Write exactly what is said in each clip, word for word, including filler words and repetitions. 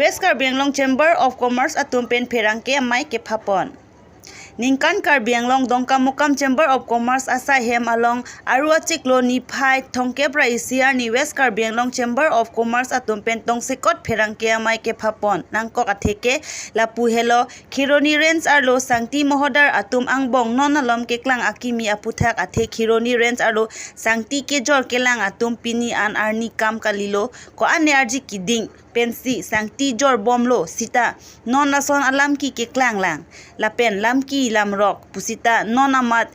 West Karbi Anglong Chamber of Commerce atum pen pherangke amei kephapon. Ningkan Karbi Anglong Dongkamukam Chamber of Commerce asai hem along aru achiklo niphai thomkep ra isi arni West Karbi Anglong Chamber of Commerce atum pen tongsekot pherangke amei kephapon nangkok atheke lapu helo Kheroni Range arlo Sangti Mohodar atum angbong non alom keklang akimi aputhak athe Kheroni Range arlo Sangti kejor kelang atum pini an arni kam kalilo ko-an ne arji keding pensi Sangti jor bomlo sita non lason alamki keklang lang lapen lamki lamrok pusita non amat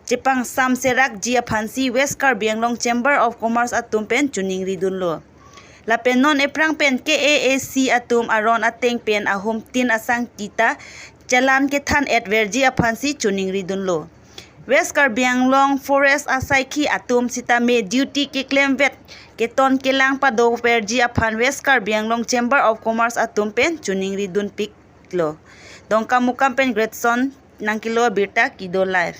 chepangsam serakji aphansi West Karbi Anglong Chamber of Commerce atum pen choningri dunlo. Lapen non ephrang pen K A A C atum aron ateng pen ahum tin asang kita challan kethan etverji aphansi choningri dunlo. West Karbi Anglong Forest asaikhi atum sitame duty keklemvet keton kelang padoverji aphan West Karbi Anglong Chamber of Commerce atum pen choningri dunpiklo. Dongkamukam pen Greatson nangkelo abirta Kido Live.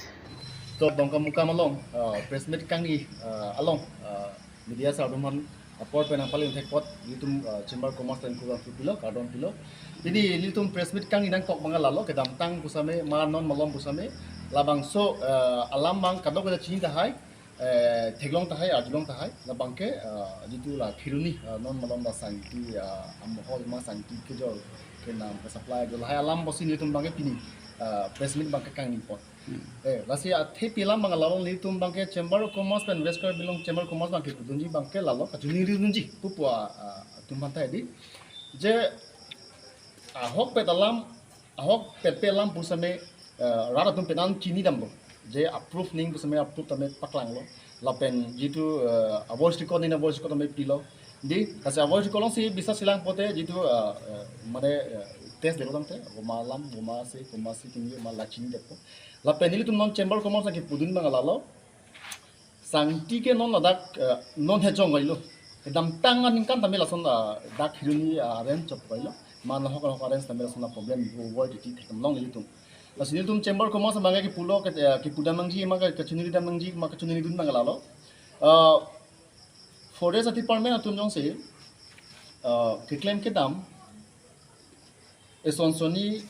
To Dongkamukam along, uh, press meet kangni, uh, along, uh, media sardom aphan apor pen nangpalun thek apot nelitum, uh, Chamber Commerce pen kurang pilo, kardom pilo. Jadi nelitum press meet kangni nangkok abang lalo kedamtang pusitame ma non malom pusitame labangso, uh, alam abang kadokave chini tahai, eh, theklong tahai, arjulong tahai, labangke, uh, jitu la Kheroni, uh, non malom la Sangti, uh, amohol ma Sangti kejor kenam ke supply jo lahai alam pusi nelitum abangke pini, uh, press meet abangke kangni apot. Eh, lasi athepi alam abang along nelitum abangke Chamber of Commerce pen West Karbi Anglong Chamber of Commerce abangke pudunji abangke lalo kachoningri dunji pupu, ah, atum aphan tahai di. Je ahokpet alam, ahokpet pe alam pusitame, eh, rat atum penan chini damlo. Je approve ning pusitame approve tame paklanglo. Lapen jitu, eh, avoice record ning avoice record tame pilo. Di, kasi avoice record alongsi bisa silang pote jitu, eh, eh, mane, eh, test delo tangte, komat alam, komatsi, komatsi tinggi, ma la chini detpo. Lapen nelitum non Chamber of Commerce kepudun abang lalo. Sangti ke non ladak, eh, non hejong kailo. Kedamtang aningkan tame lason, eh, dak Kheroni, eh, range chop kailo. Ma nahok nahok range tame lason la problem avoid titi theklong nelitum. Lasi nelitum Chamber of Commerce abangke kepulo ke, eh, kepu dam nangji ma ke, kachoningri dam nangji ma kachoningri dun abang lalo. Eh, Forest Department atum jongsi, eh, keklem kedam, eson sonni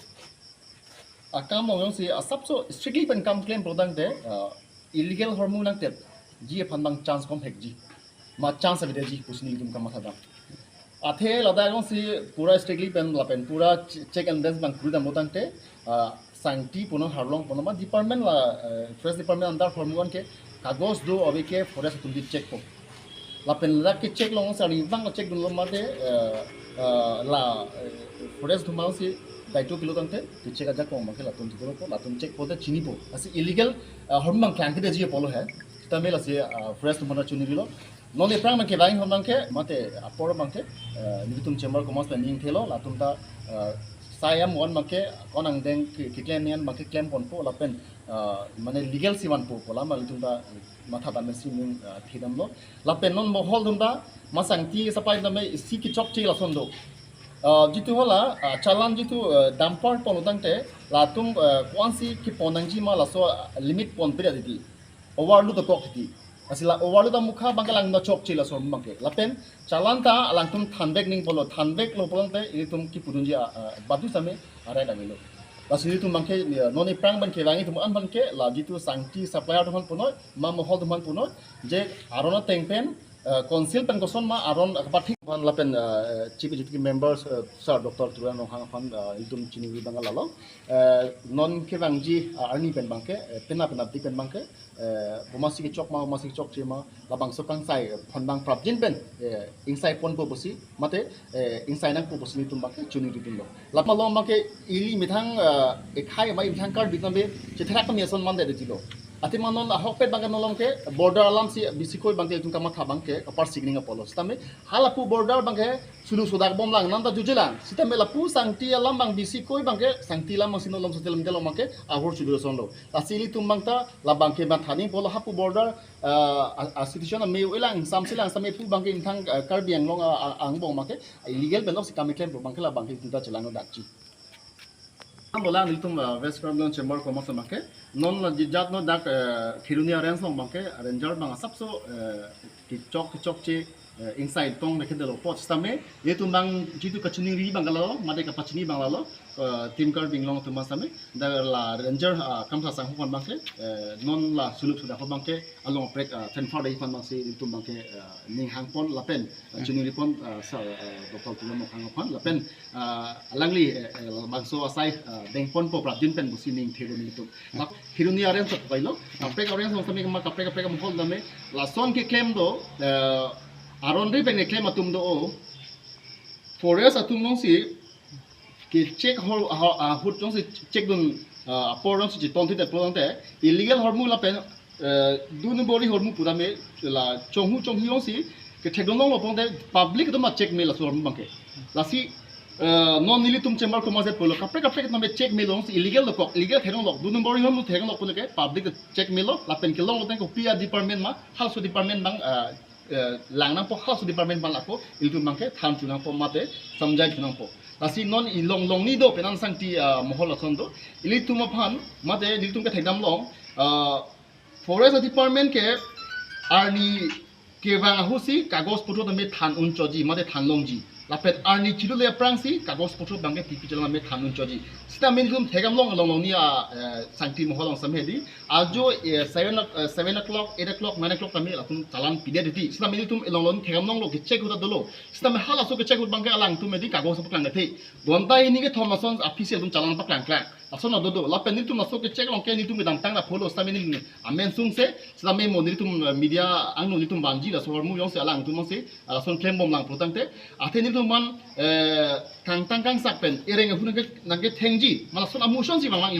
akam along jongsi asapso strictly pen kam klempo tangte, uh, illegal ahormu nangtepji aphan abang chance komhekji. Ma chance avedetji pusi nelitum kamatha dam. Athe ladak jongsi pura strictly pen lapen pura che-, check and balance abang kuri damlo tangte, uh, Sangti punon Harlong punon ma department la, uh, Forest Department under ahormu anke kagos do ave ke forest atum di check po. Lapen ladak ke check long sari bang check dunlo mate, eh, eh, la, eh, forest atum alongsi daito pilo tangte ke check ajakong abangke latum chikoro po, latum check pote chinipo. Lasi illegal, eh, ahormu abang klangkledetji apotlo he. Sitame lasi, eh, forest atum aphan choningri lo. Non ephrang abangke bang ahormu abangke mate apor abangke, eh, nelitum Chamber of Commerce pen ning thelo latum ta, eh, sai am one abangke konang deng ke, keklem nian abangke klemponpo lapen, eh, mane legal si vanpo pu alam nelitum ta matha dam si ning, eh, thidamlo. Lapen non mohol atum ta ma Sangti supply tame isi kechokche lason do. Eh, jitu hala, eh, challan jitu, eh, dumper pon tangte latum, eh, ko-ansi kepon nangji ma laso, eh, limit ponpe ra titi. Overload dokok titi. Lasi la overload amukha abangke lang na chokche lason abangke. Lapen challan ta alangtum thanvek ning pulo, thanveklo pulo tangte ilitum kepudunji, ah, ah, badu same arai damilo. Lasi ilitum abangke, ya, non ephrang abangke vangi atum an abangke la jitu Sangti supplier atum aphan punoi, ma mohol atum aphan punoi, je aron ateng pen, eh, council pen koson ma aron kapathik aphan lapen, eh, chief executive members, eh, Sir Doctor Tuliram Ronghang aphan, eh, ilitum chini abang lalo. Eh, non kevangji, eh, arni pen abangke, eh, pena pena di pen abangke, eh, bomasi kechok ma, bomasi kechokche ma, labangso kangsai, eh, phon abang prapjin pen, eh, ingsai ponpo pusi, mate, eh, ingsai nangpo pusi nelitum abangke choningri dunlo. Lapen along abangke ili methang, eh, ekhai ma ili methang Karbi tame chetherak tame ason mandetlo. Athema non ahokpet abangke non along ke border alamsi bisikoi abangke ilitum kamatha abangke kapar signing apotlo. Sitame halapu border abangke sulu sodak bomlang, nanta jujelang. Sitame lapu Sangti alam abang bisikoi abangke, Sangti alam abangsi non along Sangti alam jalong abangke ahor chudu sonlo. Lasi ilitum abang ta labangke matha ning pulo hapu border, ah, a, a situation ame elang, samsilang, same pu abangke imethang, ah, Karbi Anglong, ah, ah, angbong abangke illegal pen loksi kam keklem pu abangke labangke itum ta chelang dakji. Bola nelitum, ah, West Karbi Anglong Chamber of Commerce abangke non la jijat no dak, eh, Kheroni range along abangke ranger abang asapso, eh, kechok kechokche eh, inside tong na kedelo pot sitame, itum abang jitu kachiningri abang kalalo, mate kapachini abang lalo, eh, Team Karbi Anglong atum sitame, dak la ranger, ah, Kamsa Sangho aphan abangke, eh, non la suluk sudah aphan abangke, along kaprek, ah, Tenphar Day aphan abangsi itum abangke, eh, ning hangpon lapen, eh, chiningri pon, eh, sa, eh, Doctor Tuliram Ronghang aphan lapen, ah, alangli, eh, eh, labangso asai, eh, dengponpo prapjin pen pusi ning thero nelitum. Lap hiruni areng sat pailo, kaprek areng song sitame ma kaprek kaprek mohol dame, lason keklem do, eh, aron ri pen keklem atum do o, forest atum jongsi, ke check hor, ha, ahut jongsi check dun, ah, apor jongsi cheton thit apor tangte, illegal hormu lapen, eh, dun bori hormu pura me la chonghu chonghu jongsi, kethekdun longlo pon te public atum ma check me laso hormu abangke. Lasi, eh, non nelitum chamber komat jet pulo, kaprek kaprek name check me longsi illegal dokok, illegal thekdun lok, dun bori hormu thekdun lok pon ke, public check me lo, lapen kelong lo tangte kopi a department ma, halaso department abang, eh, eh, lang nangpo halaso department abang ako, ilitum abangke than chu nangpo mate, samjai chu nangpo. Lasi non ilong longni do penan sangti, ah, mohol ason do, ilitum aphan, mate nelitum kethekdam long, ah, forest department ke arni kevang ahutsi kagos potro tame than unchoji, mate than longji. Lapen arni chilule aphrangsi kagos potro abangke pipi chalon tame than unchoji. Sitame nelitum thekdam long ilong longni a, eh, sangti mohol along sitame di. Ajo, eh, seven o-, eh, seven o'clock, eight o'clock, nine o'clock tame latum chalon pidet titi. Sitame nelitum ilong longni thekdam longlo, kecheck ahut dolo. Sitame halaso kecheck ahut abangke alangtum edi kagos paklang kethe. Gonta hini kethom ason official atum chalon paklang klang. Lason do do. Lapen nelitum laso kecheck along ke nelitum kedamtang ra pholo sitame nelitum amen sungse, sitame mo nelitum, eh, media angno nelitum vanji laso hormu jongsi alangtum jongsi, ah, lason klembom lang pulotangte. Athe nelitum aphan, eh, kangtang kangsak pen, ereng ahut nangke, nangkethengji, ma lason amu asonsi vanglang